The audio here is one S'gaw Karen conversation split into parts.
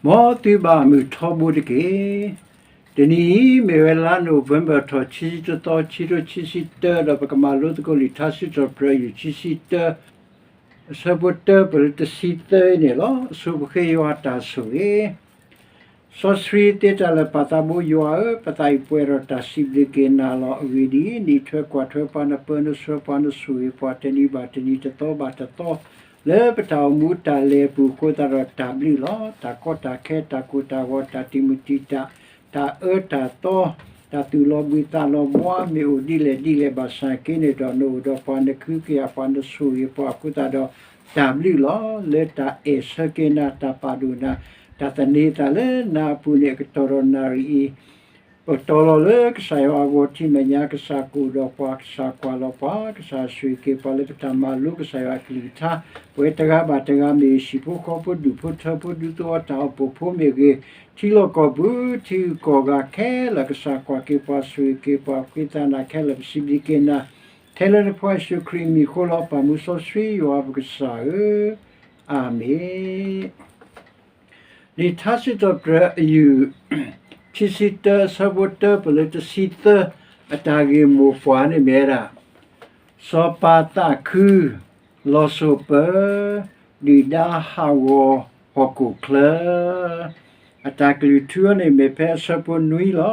မ်သုဘၣ်မုၢ်ထီဘိတက့ၢ်. တနံၤအံၤ မ့ၢ်ဝဲလါနိၣ်ဝ့ဘၢၣ်ထီၣ် ခံဆံတသီ ခံထိခံဆံတၢ ဒီးပကမၤလိသကိးလံာ်ထါစံးထီၣ်ပတြၢၤ ယူၢ် ခံဆံတၢ အဆၢဖိတၢ ပလၢတဆံသၢန့ၣ်လီၤ. အဆိပဃ့ယွၤတၢ်ဆိၣ်ဂ့ၤ စီဆှံသ့တၢ်လၢာ် ပၢ်သးဘိယွၤဧၢ, ပသးအံၤပှဲၤဒီးတၢ်စံးဘျုးက့ၤနၤလီၤ. အဂ့ၢ်ဒ်အံၤ, နအံးထွဲကွၢ်ထွဲပှၤ, နပၢနဆှၢပှၤ, နဆိၣ်ဂ့ၤပှၤ တနံၤဘၣ်တနံၤ, တသီဘၣ်တသီ, လၢပတၢ်အိၣ်မူတၢ်လဲၤအပူၤအဃိသတးဒီး တၢ်ဘျုးလီၤ. တၢ်ကီတၢ်ခဲ, တၢ်ကိၢ်တၢ်ဂီၤ, တၢ်တံာ်မုၢ်တံာ်တာ်, တၢ်အၢတၢ်သီ, တၢ်သူၣ်လီၤဘှံးသးလီၤဘှါ မ့ၢ်အိၣ်ဒ်လဲၣ်ဒ်လဲၣ်ဘၣ်ဆၣ်က့န့ၣ်ဒီး နအိၣ်ဒီးပှၤ, နကဟုကယာ်ပှၤ, နဆိၣ်ဂ့ၤပှၤအဃိသတးဒီး တၢ်ဘျုးလီၤ. လၢတၢ်အဲၣ်ဆၢက့ၤနၤ, တၢ်ပာ်ဒိၣ်နၤ, တၢ်သန့ၤသးလၢနၤအပူၤန့ၣ် အကတီၢ်ဒီးနၣ်ရံၣ်အံၤ ပတီၢ်လီၤလၢကစၢ်ယွၤအဂီၢ် ထံမဲာ်ညါ ကစၢ်ကအိၣ်ဒီးပှၤ, ကစၢ်ကွၢ်လီၤပှၤ, ကစၢ်ဆိၣ်ဂ့ၤက့ၤပှၤလၢပတၢ်မၤလိကစၢ်ယွၤအကလုၢ်ကထါ, ပဝဲတဂၤဘၣ်တဂၤ မ့ၢ်ဟံၣ်ဖိဃီဖိ ဒူၣ်ဖိထၢဖိ ဒူသဝီတၢ်အိၣ်ဖှိၣ်ဖိမ့ၢ်ဂ့ၤ, ထံလီၢ်ကီၢ်ပူၤ ထံဂုၤကီၢ်ဂၤခဲလၢာ် ကစၢ်ကွၢ်က့ၤပှၤ ဆိၣ်ဂ့ၤက့ၤပှၤ ဃ့သးနၤခဲလၢာ် ပစံးဘျုးက့ၤနၤ ထဲလၢနဖိယ့ၣ်ၡူးခရံာ်အမံၤအဃိလီၤ. ပၢ်မူစီဆှံယွၤပကစၢ်ဧၢ, အၤမ့ၣ်. လံာ်ထါစံးထီၣ်ပတြၢၤအယူၢ် ခံဆံတၢ အဆၢဖိတၢ ပလၢတဆံသၢ အတၢ်ဂ့ၢ်မိၢ်ပှၢ်န့ၣ်မ့ၢ်ဝဲဒၣ် စီၤပၤသးခု လီၤစိၤပၢၤ ဒုၣ်ဒါဟးဂီၤဟီၣ်ခိၣ်ချၢ အတၢ်ကလုၢ်ထူန့ၣ်မ့ၢ်ဖဲအဆၢဖိနွံလီၤ.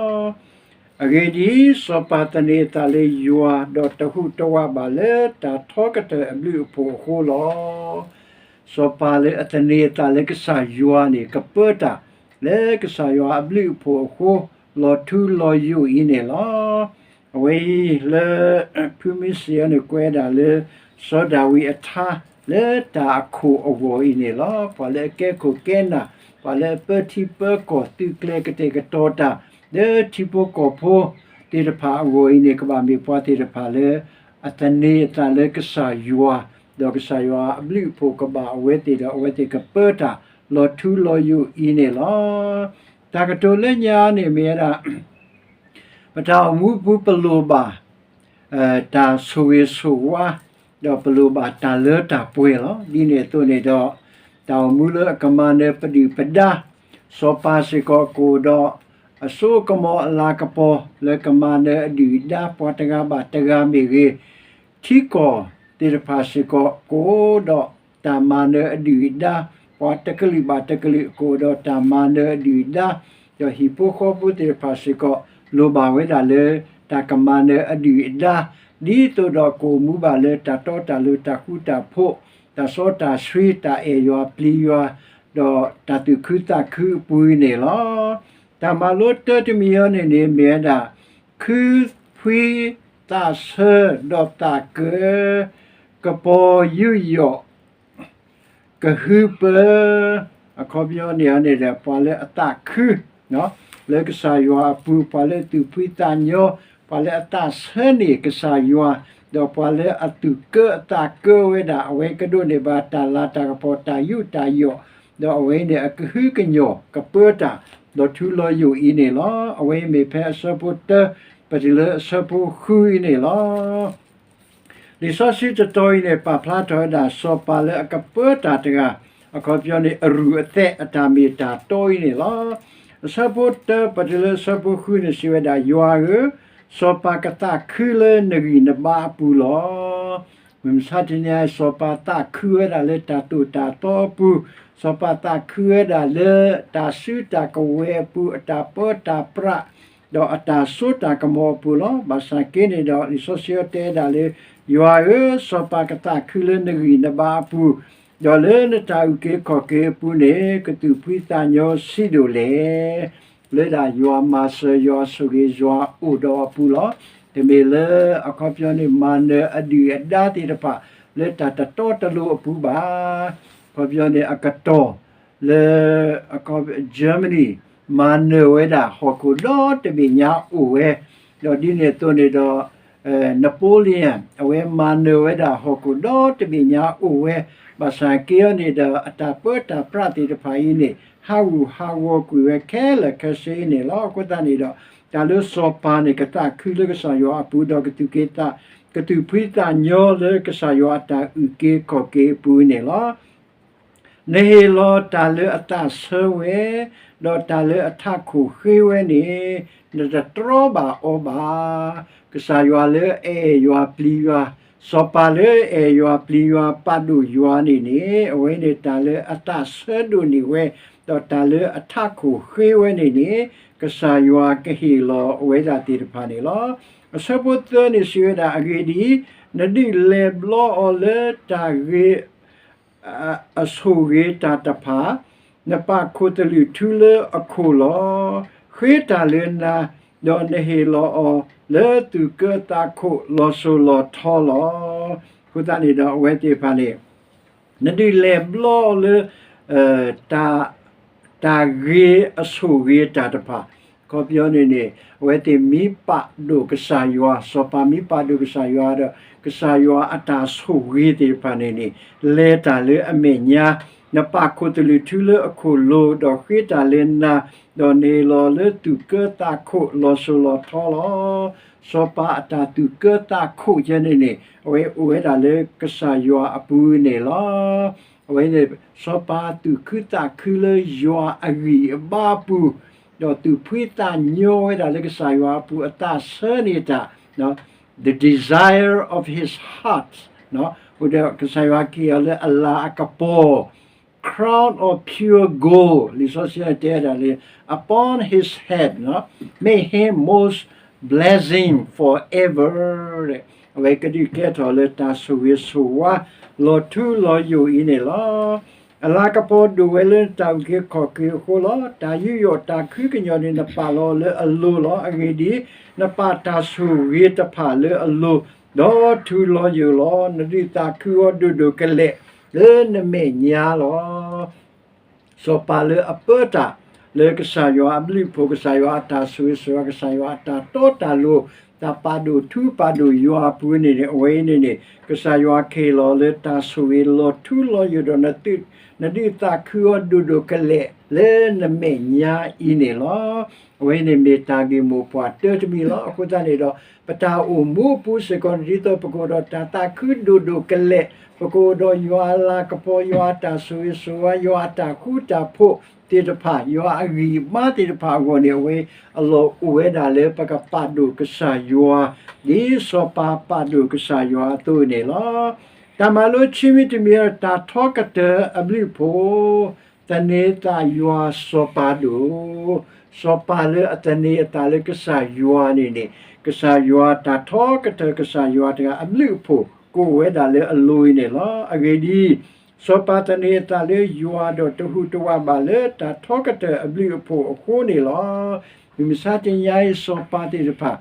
အဂ့ၢ်ဒ်အံၤ, စီၤပၤသန့ၤအသးလၢယွၤ ဒီးတဟူးတဝးဘၣ်လၢတၢ်ထီကတၢၢ်အဘျုးအဖှိၣ်အဃိလီၤ. စီၤပၤလၢအသန့ၤအသးလၢကစၢ်ယွၤန့ၣ် ကပၢတၢ်လၢကစၢ်ယွၤအဘျုးအဖှိၣ်အဃိ လီၤထူလီၤယိာ်အံၤန့ၣ်လီၤ. အဝဲအံၤလၢ ဖုမ့ၢ်စံးအီၤန့ၣ် ကွဲးဒၣ်လၢ စီၤဒၤဝံးအထါ လၢတၢ်အခိၣ်အဂီၢ်အံၤန့ၣ်လီၤ. ပှၤလၢအကဲခိၣ်ကဲနၢ်, ပှၤလၢအပၢထံပၢကီၢ် သုးကျဲၤကတဲာ်ကတီၤတၢ် လၢထံဖိကီၢ်ဖိသ့ၣ်တဖၣ်အဂီၢ်အံၤန့ၣ် ကဘၣ်မ့ၢ်ပှၤသ့ၣ်တဖၣ်လၢ အသန့ၤအသးလၢကစၢ်ယွၤ, ဒီးကစၢ်ယွၤအဘျုးအဖှိၣ်ကဘၣ်အဝဲသ့ၣ်ဒီး အဝဲသ့ၣ်ကပၢတၢ်လီၤထူလီၤယိာ်အံၤန့ၣ်လီၤ. တၢ်ကတိၤလၢညါန့ၣ်မ့ၢ်ဝဲဒၣ် ပတၢ်အိၣ်မူပူၤပလိၣ်ဘၣ် တၢ်ဆိၣ်ဂ့ၤဆိၣ်ဝါ, ဒီးပလိၣ်ဘၣ်တၢ်လၢတၢ်ပှဲၤလီၤ. ဒ်န့ၣ်အသိးန့ၣ်ဒီး တၢ်အိၣ်မူလၢအကမၤနၢၤပဒုၣ်ပဒါ, စီၤပၤစ့ၢ်ကီးကအိၣ်ဒီး အစိအကမီၤအလၤကပီၤ လၢကမၤနၢၤအဒုၣ်အဒါ ပှၤတဂၤဘၣ်တဂၤမ့ၢ်ဂ့ၤ, ထံကီၢ်သ့ၣ်တဖၣ်စ့ၢ်ကီး ကအိၣ်ဒီးတၢ်မၤနၢၤအဒုၣ်အဒါ, ပှၤတကလုာ်ဘၣ်တကလုာ် ကအိၣ်ဒီးတၢ်မၤနၢၤအဒုၣ်အဒါ, ဒီးဟံၣ်ဖိဃီဖိသ့ၣ်တဖၣ်စ့ၢ်ကီး လိၣ်ဘၣ်ဝဲဒၣ်လၢ တၢ်ကမၤနၢၤအဒုၣ်အဒါ, ဒ်သိးဒီးကအိၣ်မူဘၣ်လၢတၢ်တီတၢ်လိၤ တၢ်ဃူတၢ်ဖိး, တၢ်စီတၢ်ဆှံ တၢ်အဲၣ်ယွၤပျံၤယွၤ, ဒီးတၢ်သူၣ်ခုသးခုအပူၤအံၤန့ၣ်လီၤ. တၢ်မၤလိတၢတမံၤအံၤန့ၣ်န့ၣ် မ့ၢ်ဝဲဒၣ် ခုဖှံသးဆၢဒီးသးကၢ, ကပီၤယူးယီၣ် ကဟုပၢ, အခီပညီန့ၣ်န့ၣ်ဒီး ပှၤလၢအသးခု လၢကစၢ်ယွၤအပူၤ, ပှၤလၢအသူၣ်ဖှံသးညီ, ပှၤလၢအသးဆၢန့ၢ်ကစၢ်ယွၤ, ဒီးပှၤလၢအသူၣ်ကၢအသးကၢဝဲဒၣ် အဝဲကဒိးန့ၢ်ဘၣ်တၢ်လၤတၢ်ကပီၤ တၢ်ယူးတၢ်ယီၣ်, ဒီးအဝဲန့ၣ် အကဟုကညီၢ်ကပၢတၢ် လီၤထူလီၤယိာ်အံၤန့ၣ်လီၤ. အဝဲအံၤမ့ၢ်ဖဲအဆၢဖိတၢ ပတုၤလၢအဆၢဖိဃုအံၤန့ၣ်လီၤ. လံာ်စီဆှံတတီၤအံၤန့ၣ် ပာ်ဖျါထီၣ်ဝဲဒၣ် စီၤပၤလၢအကပၢတၢ်တဂၤ, အခီပညီန့ၣ် အရူၢ်အသဲးအတၢ်မ့ၢ်တၢ်တီအံၤန့ၣ်လီၤ. အဆၢဖိတၢ ပတုၤလၢအဆၢဖိဃုန့ၣ် စံးဝဲဒၣ်, ယွၤဧၢ, စီၤပၤကသးခုလၢနဂံၢ်နဘါအပူၤလီၤ. မုၢ်မဆါတနံၤအံၤ စီၤပၤသးခုဝဲဒၣ်လၢတၢ်သိၣ်တၢ်သီအပူၤ, စီၤပၤသးခုဝဲဒၣ်လၢတၢ်စုတၢ်ကဝဲၤအပူၤ, အတၢ်ပၢတၢ်ပြး ဒီးအတၢ်စိတၢ်ကမီၤအပူၤလီၤ. ဘၣ်ဆၣ်က့န့ၣ်ဒီး လံာ်စီဆှံတဲဒၣ်လၢ ယွၤဧၢ, စီၤပၤကသးခုလၢနဂံၢ်နဘါအပူၤ, ဒီးလၢနတၢ်အုၣ်က့ၤခီၣ်က့ၤအပူၤန့ၣ် ကသူၣ်ဖှံသးညီဆံးဒိၣ်လဲၣ်. လၢဒၣ်ယွၤမၤစၢၤ ယွၤဆိၣ်ဂ့ၤယွၤအိၣ်ဒီးအပူၤလီၤ. တမ့ၢ်လၢအခီပညီန့ၣ် မၤနၢၤအဒုၣ်အဒါသ့ၣ်တဖၣ် လၢတၢ်တတီတလိၤအပူၤဘၣ်. အခီပညီန့ၣ် အကတီၢ်လၢ Germany မၤနၢၤဝဲဒၣ်ဟီၣ်ခိၣ်ဒီတဘ့ၣ်ညါအိၣ်ဝဲ, ဒီးဒ်န့ၣ်အသိးန့ၣ်ဒီး Napoleon အဝဲမၤနၢၤဝဲဒၣ်ဟီၣ်ခိၣ်ဒီတဘ့ၣ်ညါအိၣ်ဝဲ, ဘၣ်ဆၣ်က့အီၤန့ၣ်ဒီး အတၢ်ပၢတၢ်ပြးသ့ၣ်တဖၣ်အံၤန့ၣ် ဟးဂူာ်ဟးဂီၤကွံာ်ဝဲခဲလၢာ်ခဲဆ့အံၤန့ၣ်လီၤ. အဃိသတးန့ၣ်ဒီး တၢ်လၢစီၤပၤန့ၣ် ကသးခုလၢကစၢ်ယွၤအပူၤ ဒီးကသူၣ်က့ၤသး, ကသူၣ်ဖှံသးညီလၢကစၢ်ယွၤအတၢ်အုၣ်က့ၤခီၣ်က့ၤအပူၤန့ၣ်လီၤ. နဟ့ၣ်လီၤတၢ်လၢအသးဆၢဝဲ, ဒီးတၢ်လၢအထးခိၣ်ဃ့ဝဲန့ၣ်, နတတြီဘၣ်အီၤဘၣ်. ကစၢ်ယွၤလၢအအဲၣ်ယွၤပျံၤယွၤ, စီၤပၤလၢအအဲၣ်ယွၤပျံၤယွၤ ပာ်ဒိၣ်ယွၤန့ၣ်န့ၣ်, အဝဲန့ၣ်တၢ်လၢအသးဆၢဒိၣ်န့ၢ်ဝဲ, ဒီးတၢ်လၢအထးခိၣ်ဃ့ဝဲန့ၣ်န့ၣ်, ကစၢ်ယွၤကဟ့ၣ်လီၤအဝဲဒၣ်သ့ၣ်တဖၣ်န့ၣ်လီၤ. အဆၢဖိသၢန့ၣ်စံးဝဲဒၣ်, အဂ့ၢ်ဒ်အံၤ, နဒုးလဲၤဘျီအီၤလၢတၢ်ဂ့ၤ အဆိၣ်ဂ့ၤတၢ်တဖၣ်, နပာ်ခိၣ်သလုးထူလၢအခိၣ်လီၤ. ဃ့တၢ်လၢနၤ, ဒီးနဟ့ၣ်လီၤအီၤလၢသူၣ်ကၢသးခိၣ်လီၤစိၤလီၤထီလီၤ. အဃိသတးန့ၣ်ဒီးအဝဲသ့ၣ်တဖၣ်န့ၣ် နဒုးလဲၤဘျီလၢ တၢ်ဂ့ၤအဆိၣ်ဂ့ၤတၢ်တဖၣ်, အခီပညီန့ၣ်န့ၣ် အဝဲသ့ၣ်မ့ၢ်ပာ်ဒိၣ်ကစၢ်ယွၤ, စီၤပၤမ့ၢ်ပာ်ဒိၣ်ကစၢ်ယွၤဒီး ကစၢ်ယွၤအတၢ်ဆိၣ်ဂ့ၤသ့ၣ်တဖၣ်န့ၣ်န့ၣ် လဲၤတၢ်လၢအမဲာ်ညါ, နပာ်ခိၣ်သလုးထူလၢအခိၣ်လီၤ, ဒီးဃ့တၢ်လၢနၤ, ဒီးနဟ့ၣ်လီၤလၢသူၣ်ကၢသးခိၣ်လီၤစိၤလီၤထီလီၤ. စီၤပၤအတၢ်သူၣ်ကၢသးခိၣ်ယဲန့ၣ်န့ၣ် အဝဲအိၣ်ဝဲဒၣ်လၢကစၢ်ယွၤအပူၤန့ၣ်လီၤ. အဝဲန့ၣ် စီၤပၤသူၣ်ခုသးခုလၢယွၤအဂံၢ်အဘါအပူၤ, ဒီးသူၣ်ဖှံသးညီဝဲဒၣ်လၢကစၢ်ယွၤအပူၤ အသးဆၢန့ၢ်တၢ် the desire of his heart, ဒီးကစၢ်ယွၤကဟ့ၣ်အီၤလၢအလၤအကပီၤ crown of pure gold, လံာ်စီဆှံတဲဒၣ်လၢ upon his head, make him most blessing forever. အဝဲကဒုးကဲထီၣ်လၢတၢ်ဆိၣ်ဂ့ၤဆိၣ်ဝါ လီၤထူလီၤယိာ်အံၤန့ၣ်လီၤ. အလၤကပီၤဒိၣ်ဝဲလၢနတၢ်အုၣ်က့ၤခီၣ်က့ၤအဃိလီၤ. တၢ်ယူးယီၣ်တၢ်ခုကညီၤန့ၣ် နပာ်လီၤအီၤလၢအလိၤလီၤ. အဂ့ၢ်ဒ်အံၤ, နပာ်တၢ်ဆိၣ်ဂ့ၤတဖၣ်လၢအလိၤ, ဒီးထူလီၤယိာ်လီၤ. နဒုးသးခုအီၤဒိၣ်ဒိၣ်ကလဲာ် လၢနမဲာ်ညါလီၤ. စီၤပၤလၢအပၢတၢ်လၢကစၢ်ယွၤအဘျုးအဖှိၣ်, ကစၢ်ယွၤအတၢ်ဆိၣ်ဂ့ၤဆိၣ်ဝါ, ကစၢ်ယွၤအတၢ်တီတၢ်လိၤ, တၢ်ပာ်ဒိၣ်ထူပာ်ဒိၣ်ယွၤအပူၤန့ၣ်န့ၣ် အဝဲအံၤန့ၣ်န့ၣ် ကစၢ်ယွၤကဟ့ၣ်လီၤလၢတၢ်ဆိၣ်ဂ့ၤလီၤထူလီၤယိာ်ဒီး နဒုးသးခုအီၤဒိၣ်ဒိၣ်ကလဲာ်လၢနမဲာ်ညါအံၤန့ၣ်လီၤ. အဝဲအံၤန့ၣ်မ့ၢ်တၢ်ဂ့ၢ်မိၢ်ပှၢ်တၢတမံၤလီၤ. အဃိသတးန့ၣ်ဒီး ပတၢ်အိၣ်မူအပူၤစ့ၢ်ကီး ဒ်သိးပကအိၣ်ဒီးတၢ်သးခုဒိၣ်ဒိၣ်ကလဲာ်, ပကအိၣ်ဒီးယွၤအလၤကပီၤ, ယွၤအတၢ်ဆိၣ်ဂ့ၤဆိၣ်ဝါ, ယွၤအတၢ်ဃူတၢ်ဖိးသ့ၣ်တဖၣ်, ယွၤအဂံၢ်အဘါသ့ၣ်တဖၣ်အဂီၢ်န့ၣ် အဝဲအလီၢ်အိၣ်ဝဲဒၣ်လၢပကပာ်ဒိၣ်ကစၢ်ယွၤ, ဒ်စီၤပၤပာ်ဒိၣ်ကစၢ်ယွၤအသိးန့ၣ်လီၤ. တၢ်မၤလိခံမံၤတမံၤ တၢ်ထီကတၢၢ်အဘျုးအဖှိၣ်, သန့ၤသးယွၤစီၤပၤဒိၣ်, စီၤပၤလၢအသန့ၤအသးလၢကစၢ်ယွၤန့ၣ်န့ၣ်, ကစၢ်ယွၤတၢ်ထီကတၢၢ် ကစၢ်ယွၤတဂၤအဘျုးအဖှိၣ် ကအိၣ်ဝဲဒၣ်လၢအလိၤအံၤန့ၣ်လီၤ. အဂ့ၢ်ဒ်အံၤ, စီၤပၤသန့ၤအသးလၢယွၤဒီးတဟူးတဝးဘၣ်လၢတၢ်ထီကတၢၢ်အဘျုးအဖှိၣ်အဃိန့ၣ်လီၤ. မုၢ်မဆါတနံၤအံၤ စီၤပၤသ့ၣ်တဖၣ်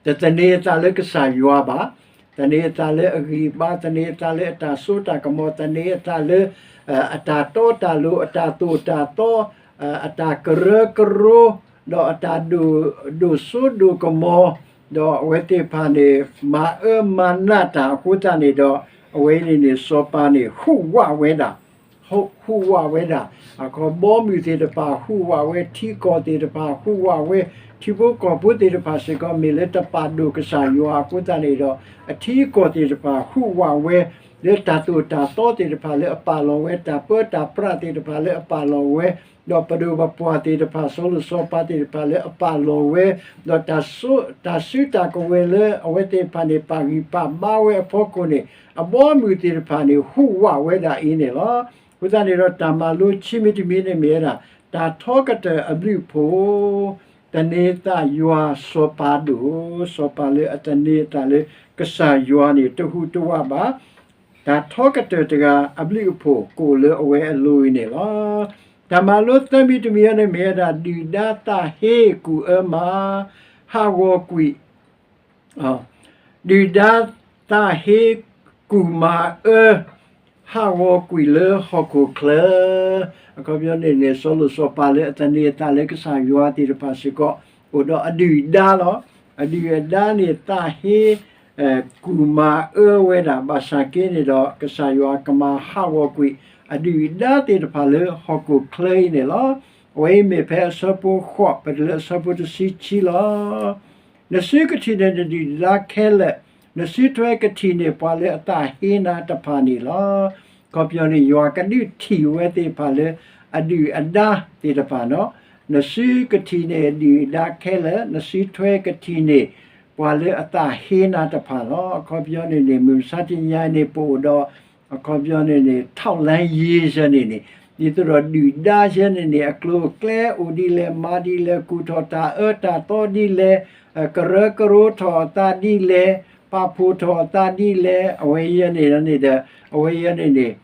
တသန့ၤအသးလၢကစၢ်ယွၤဘၣ်, သန့ၤအသးလၢအဂံၢ်အဘါ, သန့ၤအသးလၢအတၢ်စိတၢ်ကမီၤ, သန့ၤအသးလၢ အတၢ်တီတၢ်လိၤ, အတၢ်သိၣ်တၢ်သီ, အတၢ်ကရၢကရိ, ဒီးအတၢ်ဒိၣ်စိဒိၣ်ကမီၤ, ဒီးအဝဲသ့ၣ်တဖၣ်န့ၣ် မၤအၢမၤနးတၢ်အဃိသတးန့ၣ်ဒီး အဝဲန့ၣ်န့ၣ် စီၤပၤန့ၣ် ဟူးဝးဝဲဒၣ် ဟူးဝးဝဲဒၣ် အခီဘီမုၢ်သ့ၣ်တဖၣ် ဟူးဝးဝဲ, ထံကီၢ်သ့ၣ်တဖၣ် ဟူးဝးဝဲ, ထံဖိကီၢ်ဖိသ့ၣ်တဖၣ်စ့ၢ်ကီး မ့ၢ်လၢတပာ်ဒိၣ်ကစၢ်ယွၤအဃိသတးန့ၣ်ဒီး အထံအကီၢ်သ့ၣ်တဖၣ် ဟူးဝးဝဲ လၢတၢ်သိၣ်တၢ်သီသ့ၣ်တဖၣ်လၢအပာ်လီၤဝဲ, တၢ်ပၢတၢ်ပြးသ့ၣ်တဖၣ်လၢအပာ်လီၤဝဲ, ဒီးပဒိၣ်ပပှၢ်သ့ၣ်တဖၣ် စီၤလိၤစီၤပၤသ့ၣ်တဖၣ်လၢအပာ်လီၤဝဲ, ဒီးတၢ်စိ တၢ်စုတၢ်ကဝဲၤလၢအဝဲသ့ၣ်တဖၣ်န့ၣ် ပာ်ဂံၢ်ပာ်ဘါဝဲအဖီခိၣ်န့ၣ် အဘီအမုၢ်သ့ၣ်တဖၣ်န့ၣ် ဟူးဝးဝဲဒၣ်အံၤန့ၣ်လီၤ. အဃိသတးန့ၣ်ဒီး တၢ်မၤလိခံမံၤတမံၤန့ၣ်မ့ၢ်ဝဲဒၣ် တၢ်ထီကတၢၢ်အဘျုးအဖှိၣ်, သန့ၤသးယွၤစီၤပၤဒိၣ်, စီၤပၤလၢအသန့ၤအသးလၢကစၢ်ယွၤန့ၣ် တဟူးတဝးဘၣ်, တၢ်ထီကတၢၢ်တဂၤအဘျုးအဖှိၣ် ကအိၣ်လၢအဝဲအလိၤအံၤန့ၣ်လီၤ. တၢ်မၤလိသၢမံၤတမံၤအံၤန့ၣ်မ့ၢ်ဝဲဒၣ် ဒုၣ်ဒါသးဟ့ကူၣ်အၢမၤ ဟးဂီၤကွံာ် ဒုၣ်ဒါသးဟ့ကူၣ်မၤအၢ ဟးဂီၤကွံာ်လၢဟီၣ်ခိၣ်ချၢ, အခီပညီန့ၣ်န့ၣ် စီၤလိၤစီၤပၤလၢအသန့ၤအသးလၢကစၢ်ယွၤသ့ၣ်တဖၣ်စ့ၢ်ကီး အိၣ်ဒီးအဒုၣ်အဒါလီၤ. အဒုၣ်အဒါန့ၣ် သးဟ့ ကူၣ်မၤအၢဝဲဒၣ် ဘၣ်ဆၣ်က့န့ၣ်ဒီး ကစၢ်ယွၤကမၤဟးဂီၤကွံာ် အဒုၣ်အဒါသ့ၣ်တဖၣ်လၢဟီၣ်ခိၣ်ချၢအံၤန့ၣ်လီၤ. အဝဲအံၤမ့ၢ်ဖဲအဆၢဖိဃိး ပတုၤလၢအဆၢဖိတဆံခံလီၤ. နစုကထံၣ်န့ၢ်နဒုၣ်နဒါခဲလၢာ်, နစုထွဲကထံၣ်န့ၢ်ပှၤလၢအသးဟ့နၤတဖၣ်န့ၣ်လီၤ. အခီပညီန့ၣ် ယွၤကဒုးထံၣ်ဝဲသ့ၣ်တဖၣ်လၢအဒုၣ်အဒါသ့ၣ်တဖၣ်နီၤ. နစုကထံၣ်န့ၢ်အဒုၣ်အဒါခဲလၢာ်, နစုထွဲကထံၣ်န့ၢ် ပှၤလၢအသးဟ့နၤတဖၣ်လီၤ. အခီပညီန့ၣ်န့ၣ် မုၢ်မဆါတနံၤအံၤန့ၣ် ပအိၣ်ဒီး အခီပညီန့ၣ်န့ၣ် ထောက်လှမ်းရေး ဆၢန့ၣ်န့ၣ် ဒ်သိးဒီးဒုၣ်ဒါဆၢန့ၣ်န့ၣ် အကျိၤအကျဲအိၣ်ဒ်လဲၣ်, မၤဒ်လဲၣ်, ကူၣ်ထီၣ်တၢ်အၢတၢ်သီဒ်လဲၣ်, ကရၢကရိထီၣ်အသးဒ်လဲၣ်, ပာ်ဖှိၣ်ထီၣ်အသးဒ်လဲၣ်, အဝဲယဲန့ၣ်န့ၣ်ဒီး အဝဲယဲန့ၣ်န့ၣ်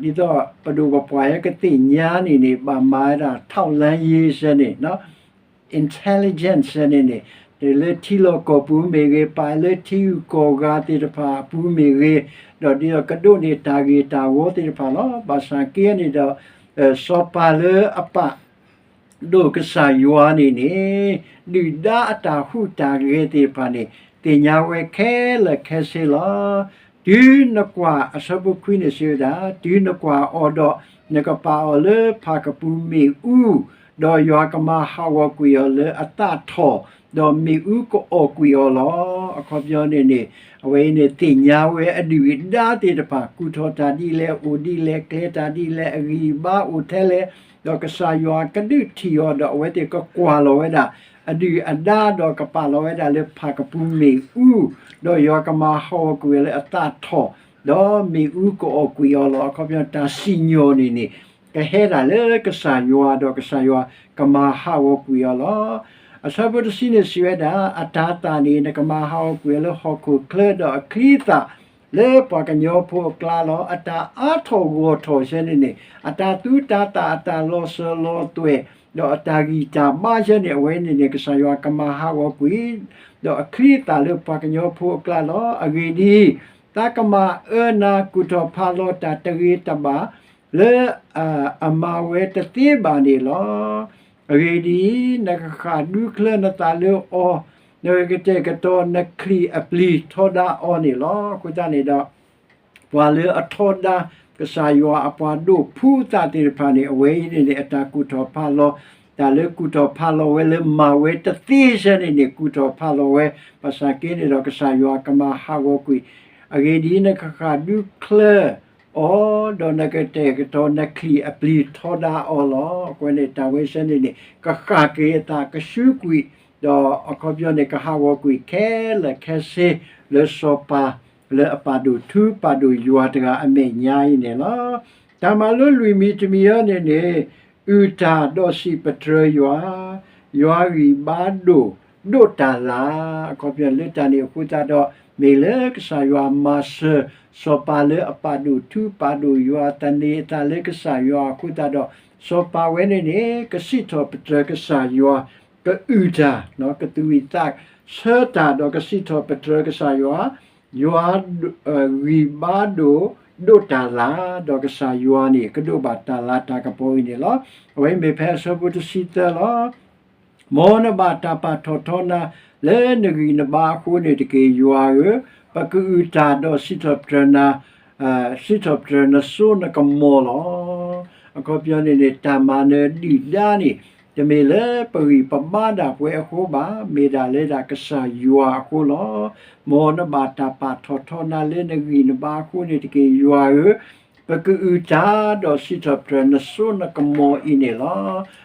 ဒ်သိးပဒိၣ်ပပှၢ်ဟဲကသ့ၣ်ညါန့ၣ်န့ၣ် ဘၣ်မၤဝဲဒၣ် ထောက်လှမ်းရေး ဆၢန့ၣ် intelligence န့ၣ်န့ၣ် လၢထံလီၢ်ကီၢ်ပူၤမ့ၢ်ဂ့ၤ, ပာ်လၢထံဂုၤကီၢ်ဂၤသ့ၣ်တဖၣ်အပူၤမ့ၢ်ဂ့ၤ, ဒီးဒ်သိးကဒိးန့ၢ်တၢ်ဂ့ၢ်တၢ်ဝီသ့ၣ်တဖၣ်လီၤ. ဘၣ်ဆၣ်က့န့ၣ်ဒီး စီၤပၤလၢအပာ် ဒိၣ်ကစၢ်ယွၤန့ၣ်န့ၣ် ဒုၣ်ဒါအတၢ်ဟူးတၢ်ဂဲၤသ့ၣ်တဖၣ်န့ၣ် သ့ၣ်ညါဝဲခဲလၢာ်ခဲဆ့လီၤ. တုၤနကွၢ် အဆၢဖိခွံန့ၣ်စံးဝဲဒၣ်, တုၤနကွၢ်အီၤဒီး နကပာ်အီၤလၢဖၣ်ကပူၤမ့ၣ်အူ, ဒီးယွၤကမၤဟးဂီၤကွံာ်အီၤလၢအသးထီၣ်, ဒီးမ့ၣ်အူကအီၣ်ကွံာ်အီၤလီၤ. အခီပညီန့ၣ်န့ၣ် အဝဲအံၤန့ၣ်သ့ၣ်ညါဝဲအဒုၣ်အဒါသ့ၣ်တဖၣ် ကူၣ်ထီၣ်တၢ်ဒ်လဲၣ်, အိၣ်ဒ်လဲၣ်, ကျဲၤတၢ်ဒ်လဲၣ်, အဂံၢ်အဘါအိၣ်ထဲလဲၣ်, ဒီးကစၢ်ယွၤကဒုးထံၣ်အီၤ ဒီးအဝဲသ့ၣ်ကကွၢ်လီၤဝဲဒၣ် အဒုၣ်အဒါ ဒီးကပာ်လီၤဝဲဒၣ်လၢဖၣ်ကပူၤမ့ၣ်အူ, ဒီးယွၤကမၤဟးဂီၤကွံာ်အီၤလၢအသးထီၣ်, ဒီးမ့ၣ်အူကအီၣ်ကွံာ်အီၤလီၤ. အခီပညီတၢ်စံၣ်ညီၣ်န့ၣ်န့ၣ် ကဟဲဒၣ်လၢကစၢ်ယွၤ ဒီးကစၢ်ယွၤကမၤဟးဂီၤကွံာ်အီၤလီၤ. အဆၢဖိတဆံန့ၣ်စံးဝဲဒၣ်, အတၤသၣ်န့ၣ် နကမၤဟးဂီၤကွံာ်အီၤလၢဟီၣ်ခိၣ်ချၢ ဒီးအချံအသၣ်လၢပှၤကညီဖိအကျါလီၤ. အတၢ်အါထီၣ်ဂီၢ်ထီၣ်ဆၢန့ၣ်န့ၣ် အတၢ်သူတၢ်သၣ် အတၢ်လီၤစၢၤလီၤသွဲၣ် ဒီးအတၢ်ဂံၢ်တၢ်ဘါဆၢန့ၣ် အဝဲန့ၣ်န့ၣ် ကစၢ်ယွၤကမၤဟးဂီၤကွံာ် ဒီးအချံအသၣ်လၢပှၤကညီဖိအကျါလီၤ. အဂ့ၢ်ဒ်အံၤ, သးကမၤအၢနၤ ကူၣ်ထီၣ်ဖးလီၤတၢ်တဂ့ၤတဘၣ် လၢအမၤဝဲတသ့ဘၣ်န့ၣ်လီၤ. အဂ့ၢ်ဒ်အံၤ, နကဃၣ်ဒူချၢနသးလၢအီၤ, နကကတဲာ်ကတီၤနချံၣ်အပျံၤထီဒါအီၤန့ၣ်လီၤ. အဃိသတးန့ၣ်ဒီး ပှၤလၢအထီဒါကစၢ်ယွၤအပှၤဒိးဖှူသးသ့ၣ်တဖၣ်န့ၣ် အဝဲအံၤန့ၣ်န့ၣ် အတၢ်ကူၣ်ထီၣ်ဖးလီၤ, တၢ်လၢကူၣ်ထီၣ်ဖးလီၤဝဲလၢမၤဝဲတသ့ဆၢန့ၣ်န့ၣ် ကူၣ်ထီၣ်ဖးလီၤဝဲ, ဘၣ်ဆၣ်က့န့ၣ်ဒီး ကစၢ်ယွၤကမၤဟးဂီၤကွံာ်. အဂ့ၢ်ဒ်အံၤ, နကဃၣ်ဒူချၢအီၤ, ဒီးနကတဲာ်ကတီၤနချံၣ်အပျံၤထီဒါအီၤလီၤ. အဃိန့ၣ် တၢ်ဝဲဆၢန့ၣ်န့ၣ် ကဃၣ်က့ၤအသးကဆူးကွံာ်, ဒီးအခီပညီန့ၣ် ကဟးဂီၤကွံာ်ခဲလၢာ်ခဲဆ့ လၢစီၤပၤ လၢအပာ်ဒိၣ်ထူပာ်ဒိၣ်ယွၤတဂၤအမဲာ်ညါအံၤန့ၣ်လီၤ. တၢ်မၤလိလွံၢ်မံၤတမံၤအံၤန့ၣ်န့ၣ် အုၣ်တၢ်ဒီးစံးပတြၢၤယွၤ, ယွၤဂံၢ်ဘါဒိၣ်ဒိးတၢ်လၢ်. အခီပညီလၢတၢ်န့ၣ်အဃိသတးဒီး မ့ၢ်လၢကစၢ်ယွၤမၤစၢၤ စီၤပၤလၢအပာ်ဒိၣ်ထူပာ်ဒိၣ်ယွၤ သန့ၤအသးလၢကစၢ်ယွၤအဃိသတးဒီး စီၤပၤဝဲန့ၣ်န့ၣ် ကစံးထီၣ်ပတြၢၤကစၢ်ယွၤ, ကအုၣ်တၢ်, ကသူၣ်ဝံၣ်သးဆၢတၢ်ဒီးကစံးထီၣ်ပတြၢၤကစၢ်ယွၤ, ယွၤ ဂံၢ်ဘါဒိၣ်ဒိးတၢ်လၢ်, ဒီးကစၢ်ယွၤန့ၣ် ကဒိးဘၣ်တၢ်လၤတၢ်ကပီၤအံၤန့ၣ်လီၤ. အဝဲမ့ၢ်ဖဲအဆၢဖိတဆံသၢလီၤ. မ်နဘၣ်တၢ်ပာ်ထီၣ်ထီနၤ လၢနဂံၢ်နဘါအဃိန့ၣ်တက့ၢ်, ယွၤဧၢ, ပကအုၣ်တၢ်ဒီးစံးထီၣ်ပတြၢၤနၤ, စံးထီၣ်ပတြၢၤနစိနကမီၤလီၤ. အခီပညီန့ၣ်န့ၣ် တၢ်မၤနၢၤဒုၣ်ဒါန့ၣ် တမ့ၢ်လၢပဂံၢ်ပဘါဒၣ်ပဝဲအဃိဘၣ်, မ့ၢ်ဒၣ်လၢဒၣ်ကစၢ်ယွၤအဃိလီၤ. မ်နဘၣ်တၢ်ပာ်ထီၣ်ထီနၤလၢနဂံၢ်နဘါအဃိန့ၣ်တက့ၢ်, ယွၤဧၢ, ပကအုၣ်တၢ်ဒီးစံးထီၣ်ပတြၢၤနစိနကမီၤအံၤန့ၣ်လီၤ.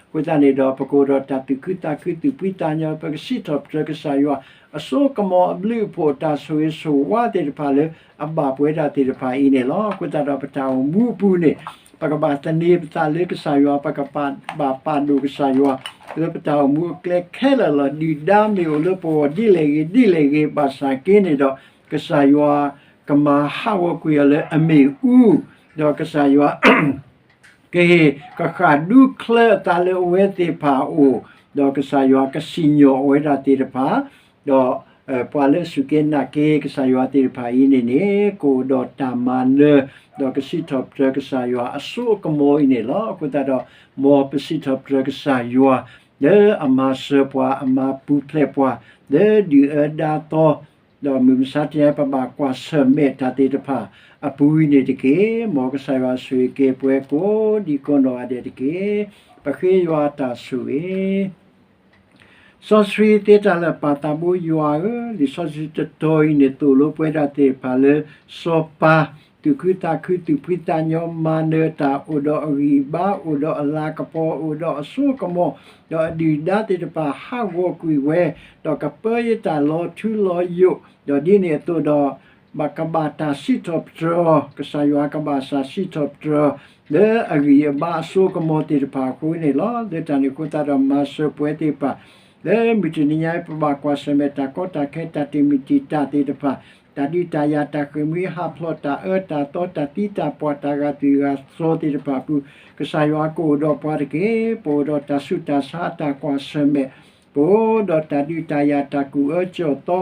အဃိသတးန့ၣ်ဒီး ပကအိၣ်ဒီးတၢ်သူၣ်ခုသးခု သူၣ်ဖှံသးညီ, ပကစံးထီၣ်ပတြၢၤကစၢ်ယွၤ အစိကမီၤအဘျုးအဖှိၣ် တၢ်ဆိၣ်ဂ့ၤဆိၣ်ဝါသ့ၣ်တဖၣ်လၢအဘၣ်ပဝဲဒၣ်သ့ၣ်တဖၣ်အံၤန့ၣ်လီၤ. အဃိသတးဒီး ပတၢ်အိၣ်မူအပူၤန့ၣ် ပကဘၣ်သန့ၤပသးလၢကစၢ်ယွၤ, ပကဘၣ်ပာ်ဒိၣ်ကစၢ်ယွၤ လၢပတၢ်အိၣ်မူအကျဲခဲလၢာ်လီၤ. ဒုၣ်ဒါမ့ၢ်အိၣ်လၢပဂီၢ်ဒ်လဲၣ်ဂ့ၤ ဒ်လဲၣ်ဂ့ၤ ဘၣ်ဆၣ်က့န့ၣ်ဒီး ကစၢ်ယွၤကမၤဟးဂီၤကွံာ်အီၤလၢအမ့ၣ်အူ, ဒီးကစၢ်ယွၤ ကဟ့ၣ်ကဃၣ်ဒူချၢအသးလၢအဝဲသ့ၣ်တဖၣ်အအိၣ်, ဒီးကစၢ်ယွၤကစံၣ်ညီၣ်အဝဲဒၣ်သ့ၣ်တဖၣ်, ဒီးပှၤလၢအစူၢ်က့ၤနာ်က့ၤကစၢ်ယွၤသ့ၣ်တဖၣ်အံၤန့ၣ်န့ၣ် ကအိၣ်ဒီးတၢ်မၤနၢၤ, ဒီးကစံးထီၣ်ပတြၢၤကစၢ်ယွၤအစိအကမီၤအံၤန့ၣ်လီၤ. အဃိသတးဒီး မ်ပစံးထီၣ်ပတြၢၤကစၢ်ယွၤ လၢအမၤစၢၤပှၤ အမၤပူၤဖျဲးပှၤ လၢဒုၣ်အၢဒါသီ ဒီးမုၢ်မဆါတနံၤအံၤ ပဘၣ်ကွၢ်ဆၢၣ်မဲာ်တၢ်သ့ၣ်တဖၣ်အပူၤအံၤန့ၣ်တက့ၢ်. မ်ကစၢ်ယွၤဆိၣ်ဂ့ၤက့ၤပှၤကိးဒံကိးနီၢ်ဂၤဒဲးတက့ၢ်. ပဃ့ယွၤတၢ်ဆိၣ်ဂ့ၤ စီဆှံသ့တၢ်လၢာ်ပာ်သးဘိယွၤဧၢ, လံာ်စီဆှံတတီၤအံၤန့ၣ် သိၣ်လိပဝဲဒၣ်သ့ၣ်တဖၣ်လၢ စီၤပၤ သူၣ်ခုသးခု သူၣ်ဖှံသးညီ မၤနၢၤတၢ် အိၣ်ဒီးအဂံၢ်အဘါ အိၣ်ဒီးအလၤကပီၤ အိၣ်ဒီးအစိကမီၤ, ဒီးအဒုၣ်ဒါသ့ၣ်တဖၣ်ဟးဂီၤကွံာ်ဝဲ, ဒီးကပၢယတၢ်လီၤထူလီၤယိာ်, ဒီးဒ်န့ၣ်အသိးဒီး ဘၣ်ကဘၣ်တၢ်စံးထီၣ်ပတြၢၤ, ကစၢ်ယွၤကဘၣ်စၢ်စံးထီၣ်ပတြၢၤ လၢအဂံၢ်အဘါအစိကမီၤသ့ၣ်တဖၣ်အဃိန့ၣ်လီၤ. လၢတၢ်န့ၣ်အဃိသတးဒီး မၤစၢၤပဝဲသ့ၣ်တဖၣ် လၢမုၢ်တနံၤညါအံၤ ပဘၣ်ကွၢ်ဆၢၣ်မဲာ်တၢ်ကီတၢ်ခဲ တၢ်တမံၤတံာ်တာ်သ့ၣ်တဖၣ်, တၢ်ဒုးတၢ်ယၤ တၢ်ဃ့ၢ်မှံဟးဖျိး တၢ်အၢတၢ်သီ တၢ်သံတၢ်ပှၢ် တၢ်ဂာ်သွံၣ်ဂာ်သီသ့ၣ်တဖၣ်အပူၤ, ကစၢ်ယွၤကအိၣ်ဒီးပှၤတက့ၢ်. ပအိၣ်ဒီးတၢ်ဆူးတၢ်ဆါ တၢ်ကွၢ်ဆၢၣ်မဲာ်, ပအိၣ်ဒီးတၢ်ဒုးတၢ်ယၤ တၢ်ကူၣ်အၢကၠီၣ်သီ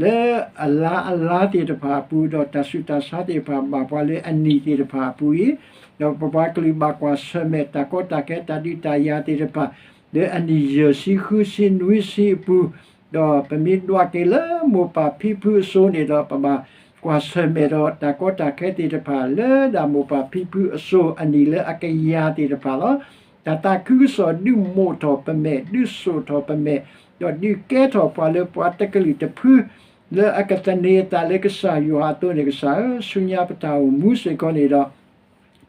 လၢအလါအလါသ့ၣ်တဖၣ်အပူၤ, ဒီးတၢ်ဆူးတၢ်ဆါသ့ၣ်တဖၣ် ဘၣ်ပှၤလၢအနံၤသ့ၣ်တဖၣ်အပူၤအံၤ, ဒီးပပှၤကလုာ်ဘၣ်ကွၢ်ဆၢၣ်မဲာ် တၢ်ကီတၢ်ခဲ တၢ်ဒုးတၢ်ယၤသ့ၣ်တဖၣ် လၢအနံၣ်ယဲၢ်ဆံ ဃုဆံ နွံဆံအပူၤ, ဒီးပမ့ၢ်ဒွးက့ၤလၢမိၢ်ပၢ်ဖံဖုအစိၤန့ၣ်ဒီး ပဘၣ်ကွၢ်ဆၢၣ်မဲာ်ဒီးတၢ်ကီတၢ်ခဲသ့ၣ်တဖၣ် လၢဒၣ်မိၢ်ပၢ်ဖံဖုအစိၤအနံၣ်လၢအကယၤသ့ၣ်တဖၣ်လီၤ. တၢ်သးခုကစီၣ်ဒုးမိာ်ထီၣ်ပမဲာ် ဒုးစိာ်ထီၣ်ပမဲာ်, ဒီးဒုးကဲထီၣ်ပှၤလၢပှၤတကလုာ်တဖု လၢအကသန့ၤအသးလၢကစၢ်ယွၤအသိးန့ၣ် ကစၢ်ဧၢ, ဆူညါပတၢ်အိၣ်မူစ့ၢ်ကီးန့ၣ်ဒီး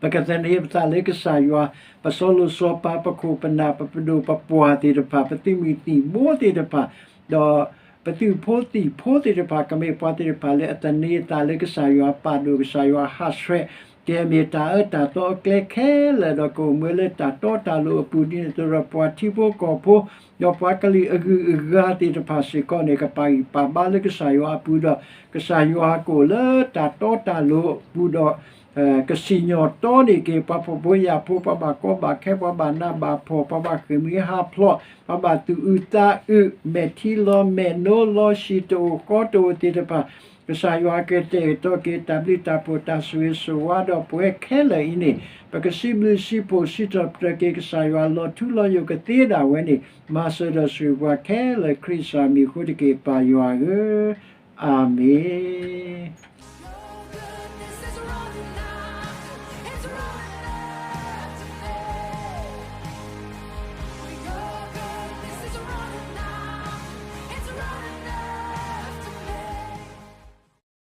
ပကသန့ၤပသးလၢကစၢ်ယွၤ, ပစီၤလိၤစီၤပၤ ပခိၣ်ပနၢ် ပပဒိၣ်ပပှၢ်သ့ၣ်တဖၣ် ပသုးမုၢ်သံၣ်ဘိသ့ၣ်တဖၣ်, ဒီးပသုးဖိသံၣ်ဖိသ့ၣ်တဖၣ် ကမ့ၢ်ပှၤသ့ၣ်တဖၣ်လၢအသန့ၤအသးလၢကစၢ်ယွၤ ပာ်ဒိၣ်ကစၢ်ယွၤ ဟးဆှဲး ကမ့ၢ်တၢ်အၢတၢ်သီအကျဲခဲလၢာ် ဒီးကအိၣ်မူလၢတၢ်တီတၢ်လိၤအပူၤ ဒ်န့ၣ်အသိးဒီး ပှၤထံဖိကီၢ်ဖိ ဒီးပှၤကလုာ်အဂုၤအဂၤသ့ၣ်တဖၣ်စ့ၢ်ကီးန့ၣ် ကပာ်ဂံၢ်ပာ်ဘါလၢကစၢ်ယွၤအပူၤဒီး ကစၢ်ယွၤကအိၣ်လၢတၢ်တီတၢ်လိၤအပူၤဒီး ကစံၣ်ညီၣ်တီန့ၢ်က့ၤ ပှၤဖှီၣ်ဖိယာ်ဖိ ပှၤဘၣ်ကီဘၣ်ခဲ ပှၤဘၣ်နးဘၣ်ဖှီၣ် ပှၤဘၣ်ဃ့ၢ်မှံဟးဖျိး ပှၤဘၣ်သူၣ်အုးသးအုး မဲာ်ထံလီၤမဲာ်နိ လီၤဆံးတအိၣ်ဃီတအိၣ်သ့ၣ်တဖၣ် ကစၢ်ယွၤကတဲာ်ကတီၤက့ၤ တၢ်ဘျုးတၢ်ဖှိၣ် တၢ်ဆိၣ်ဂ့ၤဆိၣ်ဝါဒီးပဝဲခဲလၢာ်အံၤန့ၣ် ပကစံးဘျုးစံးဖှိၣ်စံးထီၣ်ပတြၢၤက့ၤ ကစၢ်ယွၤလီၤထူလီၤယိာ်ကသ့ဒၣ်ဝဲန့ၣ် မၤစၢၤဒီးဆိၣ်ဂ့ၤပှၤခဲလၢာ် ခရံာ်စၢ်မံၤအဃိတက့ၢ် ပၢ်ယွၤဧၢ, အၤမ့ၣ်.